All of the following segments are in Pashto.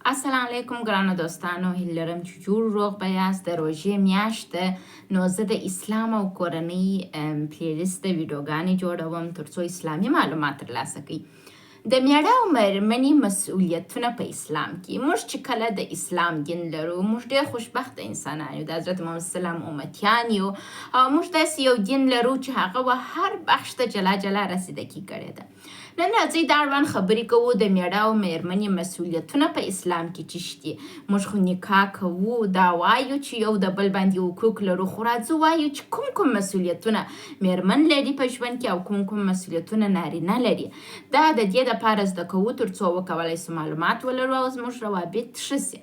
السلام علیکم ګرانو دوستانو، هیله لرم چې جوړ روغ به یاست. د روژې میاشت ده، نو زه د اسلام او کورنۍ پلیلیست د ویډیوګانې جوړوم ترڅو اسلامي معلومات ترلاسه کړئ. د میړه او میرمنې مسؤلیتونه په اسلام کې. موږ چې کله د اسلام دین لرو، موږ ډېر خوشبخته انسانان یو، د حضرت محمد سلام امتیان یو او موږ داسې یو دین لرو چې هغه و هر بخش ته جلا جلا رسیدګي کړې ده. نن راځئ دا اړوند خبرې کوو، د مېړه او مېرمنې مسؤلیتونه په اسلام کې چیش دي. موږ خو نکاح کوو، دا وایو چې یو د بل باندې حقوق لرو، خو راځو وایو چې کوم کوم مسؤلیتونه مېرمن لري په ژوند کې او کوم کوم مسؤلیتونه نارینه لري. دا د دې لپاره زده کوو ترڅو وکولای شو معلومات ولرو او زموږ روابط ښه شي.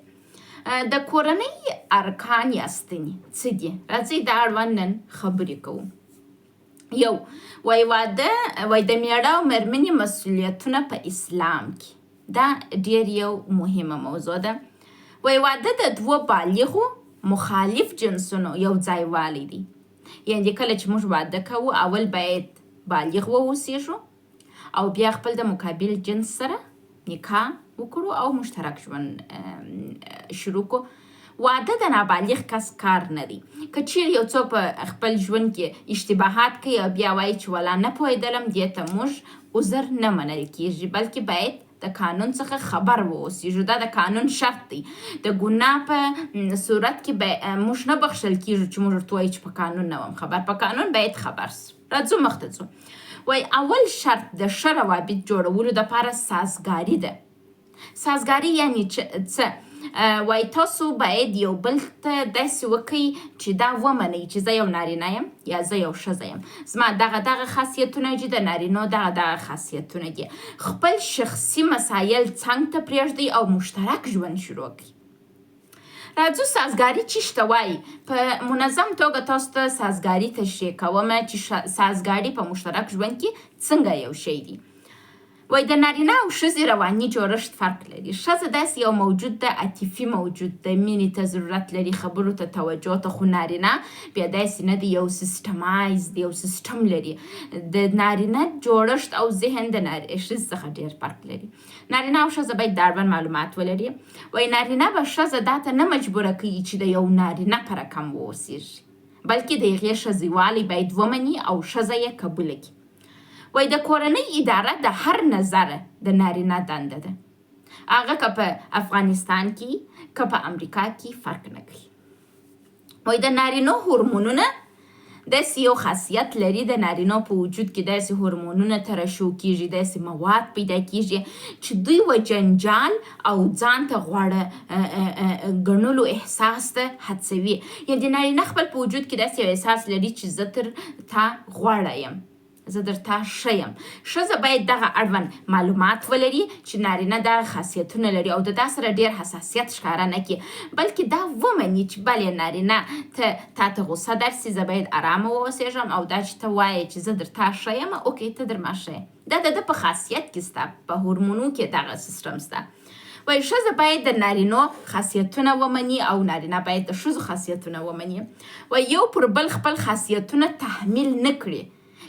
د کورنۍ ارکان یا ستنې څه دي؟ راځئ دا اړوند نن خبرې کوو. یو وای واده، وای د میړه او میرمنې مسؤلیتونه په اسلام کې، دا ډیر یو مهمه موضوع ده. وای واده د دوو بالغو مخالف جنسونو یو ځای والی دی، یعنی کله چې موږ واده کوو، اول باید بالغ واوسیږو او بیا خپل د مقابل جنس سره نکاح وکړو او مشترک ژوند شروع کړو. واده د نابالغ کس کار نه دی. که چیرې یو څوک په خپل ژوند کې اشتباهات کوي او بیا وایي چې ولا نه پوهېدلم، دې ته موږ عذر نه منل کیږي، بلکې باید د قانون څخه خبر واوسیږو. دا د قانون شرط دی. د ګناه په صورت کې به موږ نه بخښل کیږو چې موږ ورته وایو چې په قانون نه وم خبر. په قانون باید خبر سو. راځو مخته ځو. وای اول شرط د ښه روابط جوړولو دپاره سازګاري ده. سازګاري یعنی څه؟ وای تاسو باید یو بل ته داسې وکړئ چې دا ومنئ چې زه یو نارینه یم یا زه یو ښځه یم، زما دغه دغه خاصیتونه دي، د نارینو دغه دغه خاصیتونه دي. خپل شخصي مسایل څنګ ته پرېږدئ او مشترک ژوند شروع کړئ. راځو سازګاري چیش ته وایي. په منظم توګه تاسو ته سازګاري تشریح کوم چې سازګاري په مشترک ژوند کې څنګه یو شی دی. وای د نارینه او ښځې رواني جوړښت فرق لري. ښځه داسې یو موجود ده، عاطفي موجود ده، مینې ته ضرورت لري، خبرو ته، توجه ته، خو نارینه بیا داسې نه دی، یو سیستمایز دی، یو سیستم لري. د نارینه جوړښت او ذهن د ښځې څخه ډیر فرق لري. نارینه او ښځه باید دا اړوند معلومات ولري. وای نارینه به ښځه دا ته نه مجبوره کوي چې د یو نارینه په رقم واوسیږي، بلکې د هغې ښځیوالی باید ومني او ښځه یې قبوله کړي. وای د کورنۍ اداره د هر نظره د نارینه دنده ده، هغه که په افغانستان کې که په امریکا کې فرق نه کوي. وای د نارینو هورمونونه داسې یو خاصیت لري، د نارینو په وجود کې داسې هورمونونه ترشح کیږي، داسې مواد پیدا کیږي چې دوی و جنجال او ځان ته غوړه ګڼلو احساس ته هڅوي. یعنې نارینه خپل په وجود کې داسې یو احساس لري چې زه تر تا غوړه یم، زه در تا ښه یم. ښځه باید دغه اړوند معلومات ولري چې نارینه دغه خاصیتونه لري او د دا سره ډیر حساسیت ښکاره نه کړي، بلکې دا ومني چې بلې نارینه ته تا ته غوسه درسي، زه باید ارامه واوسېږم او دا چې ته وایې چې زه در تا ښه یم، okay ته در ما ښه یې، دا د ده په خاصیت کې سته، په هورمونو کې دغه سیستم سته. وایي ښځه باید د نارینو خاصیتونه ومني او نارینه باید د ښځو خاصیتونه ومني. وایي یو پر بل خپل خاصیتونه تحمیل نه کړي،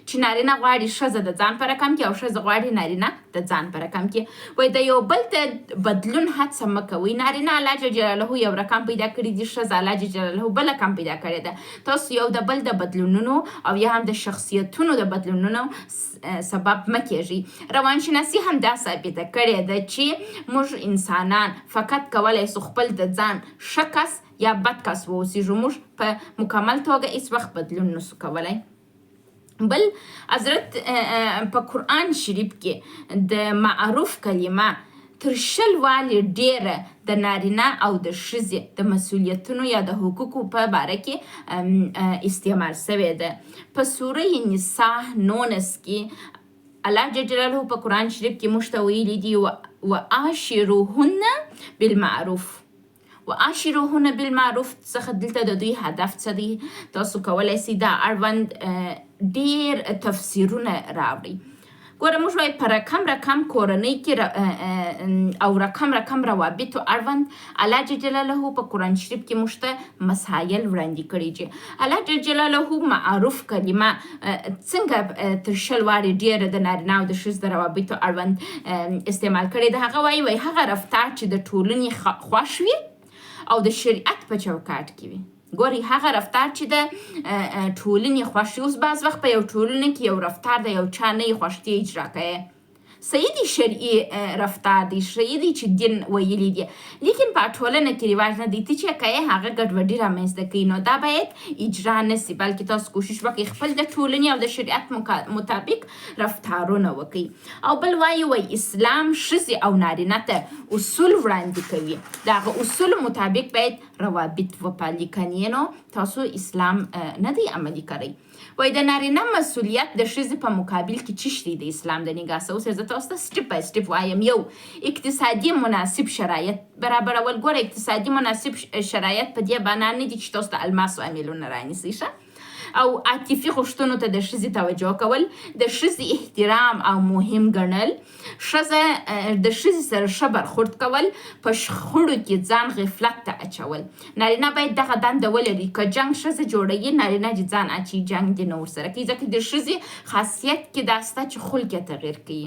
چې نارینه غواړي ښځه د ځان په رقم کې او ښځه غواړي نارینه د ځان په رقم کې. وایي د یو بل د بدلون هڅه مه کوئ. نارینه الله جل جلاله یو رقم پیدا کړي دي، ښځه الله جل جلاله بل رقم پیدا کړې ده. تاسو یو د بل د بدلونونو او یا هم د شخصیتونو د بدلونونو سبب مه کېږئ. روانشناسي هم دا ثابته کړې ده چې موږ انسانان فقط کولای شو خپل د ځان ښه کس یا بد کس واوسیږو، موږ په مکمل توګه هیڅ وخت بدلون نشو کولای. بل حضرت په قرآن شریف کې د معروف کلمه تر 20 والي ډېره د نارینه او د ښځې د مسؤلیتونو یا د حقوقو په باره کې استعمال شوې ده. په سوره نساء 19 کې الله جل جلاله په قرآن شریف کې موږ ته ویلي دي وعاشروهن بالمعروف. وعاشروهن بالمعروف څخه دلته د دوی هدف څه دی؟ تاسو کولای شئ دا اړوند ډیر تفسیرونه راوړئ. ګوره موږ وایو په رقم رقم کورنۍ کې او رقم رقم روابطو اړوند الله جل جلاله په قرآن شریف کې موږ ته مسایل وړاندې کړي چې الله جل جلاله معروف کلمه څنګه تر 20 وارې ډېره د نارینه او د ښځې د روابطو اړوند استعمال کړې ده. هغه وایي وایي هغه رفتار چې د ټولنې خوښ وي او د شریعت په چوکاټ کې وي. ګورئ هغه رفتار چې د ټولنې خوښ وي. اوس بعض وخت په یو ټولنه کې یو رفتار د یو چا نه خوښ دی اجرا کوي، صحیح دی، شرعي رفتار دی، صحیح دی چې دین ویلي دي، لیکن په ټولنه کې رواج نه دی، ته چې کوې هغه ګډوډي رامنځته کوي، نو دا باید اجرا نه سي، بلکې تاسو کوشش وکړئ خپل د ټولنې او د شریعت مطابق رفتارونه وکړئ. او بل وایي وایي اسلام ښځې او نارینه ته اصول وړاندې کوي، د هغه اصول مطابق باید روابط وپالي، کنې نو تاسو اسلام نه دی عملي کړی. وایي د نارینه مسؤلیت د ښځې په مقابل کې چی دی د اسلام د نګاه څخه؟ اوس زه تاسو ته step by step وایم. یو، اقتصادي مناسب شرایط برابرول. ګوره اقتصادي مناسب شرایط په دې معنا نه دي چې تاسو د الماسو امیلونه رانیسئ، ښه؟ او عاطفي غوښتنو ته د ښځې توجه کول، د ښځې احترام او مهم ګڼل، ښځه د ښځې سره ښه برخورد کول، په شخړو کې ځان غفلت ته اچول. نارینه باید دغه دنده ولري، که جنګ ښځه جوړوي نارینه دې ځان اچوي، جنګ دې نه ورسره کوي، ځکه د ښځې خاصیت کې دا شته چې خلق یې تغییر کوي.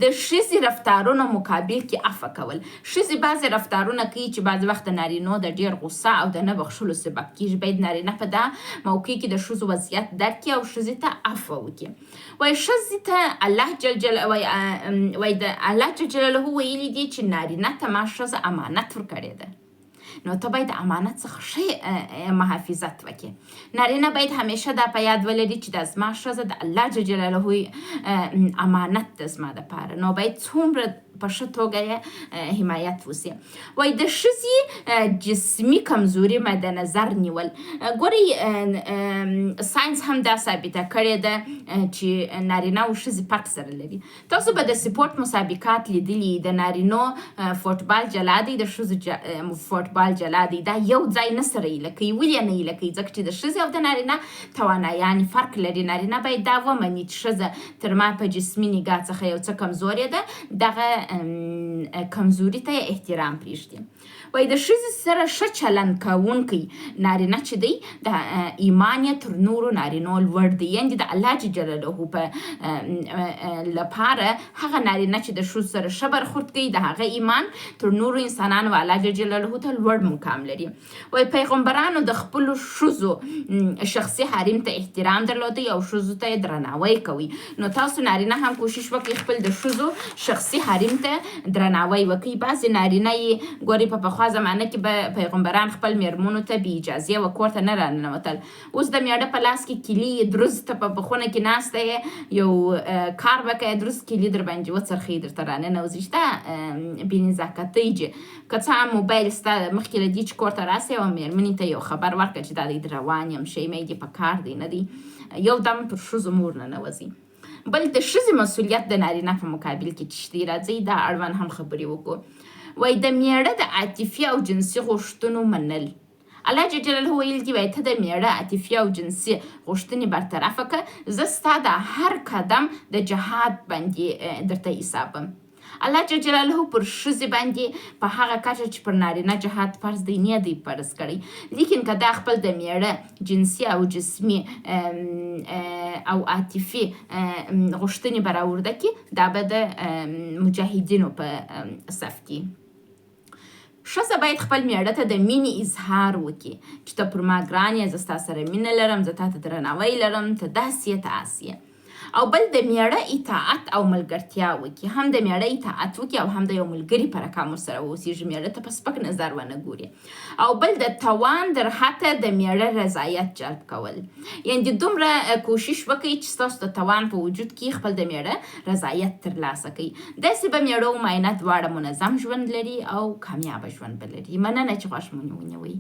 د ښځې رفتارونو مقابل کې عفوه کول. ښځې بعضې رفتارونه کوي چې بعضې وخت د نارینو د ډېر غوسه او د نه بخښلو سبب کېږي، باید نارینه په دا موقع کې د ښځو وضعیت درک کړي او ښځې ته عفوه وکړي. وایي ښځې ته الله جل جل وایي د الله جل جلاله ویلي دي چې نارینه ته ما ښځه امانت ورکړې ده، نو ته باید امانت څخه ښه محافظت وکړې. نارینه باید همیشه دا په یاد ولري چې دا زما ښځه د الله جل جلاله امانت ده زما دپاره، نو باید څومره په ښه توګه یې حمایت وسي. وایي د ښځې جسمي کمزوري مد نظر نیول. ګورئ ساینس هم دا ثابته کړې ده چې نارینه او ښځې فرق سره لري. تاسو به د سپورت مسابقات لیدلي، د نارینو فوټبال جلا دی، د ښځو فوټبال جلا دی، دا یو ځای نه سره ایله کوي. ولې نه ایله کوي؟ ځکه چې د ښځې او د نارینه توانایانې فرق لري. نارینه باید دا ومني چې ښځه تر ما په جسمي نګاه څخه یو څه کمزورې ده، دغه کمزوري ته یې احترام پرېږدي. وایي د ښځې سره ښه چلند کوونکی نارینه چې دی د ایمان یې تر نورو نارینو لوړ دی، یعنې د الله جل جلاله په لپاره هغه نارینه چې د ښځو سره ښه برخورد کوي د هغه ایمان تر نورو انسانانو الله جل جلاله ته لوړ مقام لري. وایي پیغمبرانو د خپلو ښځو شخصي حریم ته احترام درلودی او ښځو ته یې درناوی کوي، نو تاسو نارینه هم کوشش وکړئ خپل د ښځو شخصي حریم ته درناوی وکړئ. بعضې نارینه یې ګورئ په پخوا زمانه کې به پیغمبران خپل میرمنو ته بې اجازې و کور ته نه راننوتل، اوس د میړه په لاس کې کیلي دروز ته په خونه کې ناسته یې یو کار به کوې، دروز کیلي در باندې وڅرخوي درته راننوځي، چې دا بې نزاکتۍ چې که څه هم موبایل ستا مخکې له دې چې کور ته راسې او میرمنې ته یو خبر ورکړه چې دا دی روان یم، شی مې دې په کار دی نه دی، یو دم پر ښځو مور ننوځي. بل د ښځې مسؤلیت د نارینه په مقابل کې چې دی، راځئ دا اړوند هم خبرې وکړو. وایي د میړه د عاطفي او جنسي غوښتنو منل. الله جل جلاله ویل دي وایي ته د میړه عاطفي او جنسي غوښتنې برطرفه که، زه ستا د هر قدم د جهاد باندې درته حسابم. الله جل جلاله پر ښځې باندې په هغه کچه چې پر نارینه جهاد فرض دی نه دی فرض کړی، لیکن که دا خپل د میړه جنسي او جسمي او عاطفي غوښتنې برآورده کړي، دا به د مجاهدینو په صف کې. ښځه باید خپل میړه ته د مینې اظهار وکړي چې ته پر ما ګران یې، زه ستا سره مینه لرم، زه تا ته درناوی لرم، ته داسې یې، ته هسې یې. او بل د میړه اطاعت او ملګرتیا وکړي، هم د میړه اطاعت وکړي او هم د یو ملګري په رقم ورسره واوسېږي، میړه ته په سپک نظر ونه ګوري. او بل د توان در حده د میړه رضایت جلب کول، یعنې دومره کوشش وکړئ چې ستاسو د توان په وجود کې خپل د میړه رضایت ترلاسه کړئ. داسې به میړه او ماینه دواړه منظم ژوند لري او کامیابه ژوند به لري. مننه چې غوږ مو ونیوئ.